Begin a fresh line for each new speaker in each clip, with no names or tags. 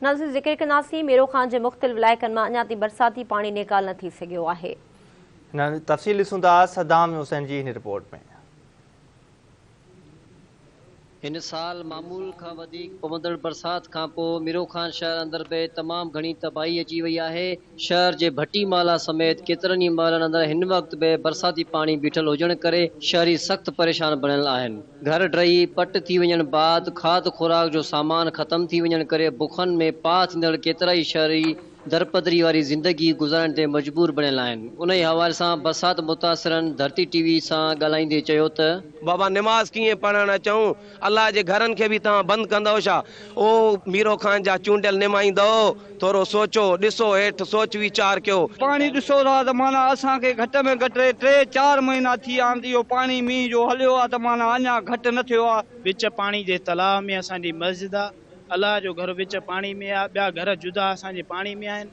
ناظرين ذڪر ڪنداسين ميرو خان جي مختلف علائقن مان اڃا تائين برساتي پاڻي نيڪال نه ٿي سگهيو آهي.
تفصيل ڏسون ٿا صدام حسين جي هن رپورٽ ۾.
هن سال معمول کان وڌيڪ پوندڙ برسات کانپوء ميرو خان شهر اندر به تمام گهڻي تباهي اچي وئي آهي، شهر جي ڀٽي محلا سميت ڪيترن ئي محلن اندر هن وقت به برساتي پاڻي بيٺل هجڻ ڪري شهري سخت پريشان بڻيل آهن. گهر ڊهي پٽ ٿي وڃڻ بعد کاڌ خوراڪ جو سامان ختم ٿي وڃڻ ڪري بکن ۾ پاهه ٿيندڙ ڪيترائي شهري درپدري واري زندگي گذارڻ تي مجبور بڻيل آهن. انهي حوالي سان برسات متاثرن ڌرتي ٽي وي سان ڳالهائيندي چيو ته.
بابا نماز ڪيئن پڙهڻ اچون؟ الله جي گهرن کي به توهان بند ڪندؤ ڇا؟ او ميرو خان جا چونڊيل نمائندؤ! ٿورو سوچو، ڏسو هيٺ، سوچ ويچار ڪيو.
پاڻي ڏسو ٿا ته معنيٰ اسان کي گهٽ ۾ گهٽ ٽي چار مهينا ٿي ويا آهن ته اهو پاڻي مينهن جو هليو آهي ته معنيٰ اڃا گهٽ نه ٿيو آهي.
وچ پاڻي جي تلاء ۾ اسان جي مسجد آ. الله جو گهر وچ پاڻي ۾ آ، ٻيا گهر جدا اسان جي پاڻي ۾ آهن.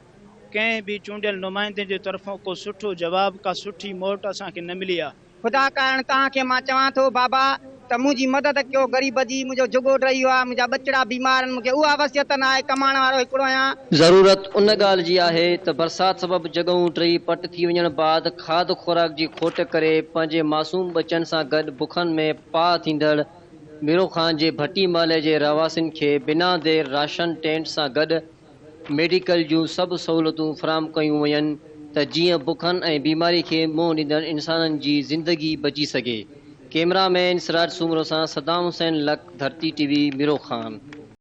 ڪنهن به چونڊيل نمائندي جي طرفون ڪو سٺو جواب، ڪا سٺي موٽ اسان کي نه ملي آ.
خدا ڪارڻ توهان کي مان چوان ٿو بابا ته منهنجي مدد ڪيو غريب جي، منهنجو جهڳو ڊهي ويو آ، منهنجا ٻچڙا بيمار آهن، مون کي اها وصيت نه آهي، ڪمائڻ وارو هڪڙو آهيان.
ضرورت ان ڳالهه جي آهي ته برسات سبب جڳهون ڊهي پٽ ٿي وڃڻ بعد کاڌ خوراڪ جي کوٽ ڪري پنهنجي معصوم ٻچن سان گڏ بکن ۾ پاهه ٿيندڙ ميرو خان جي ڀٽي محلي جي رهواسين کي بنا دير راشن ٽينٽ سان گڏ ميڊيڪل جون سڀ سهولتون فراهم ڪيون وڃن ته جيئن بکن ۽ بيماري کي منهن ڏيندڙ انسانن جي زندگي بچي سگهي. ڪئميرا مين سراج سومرو سان صدام حسين لڪ، ڌرتي ٽي وي، ميرو خان.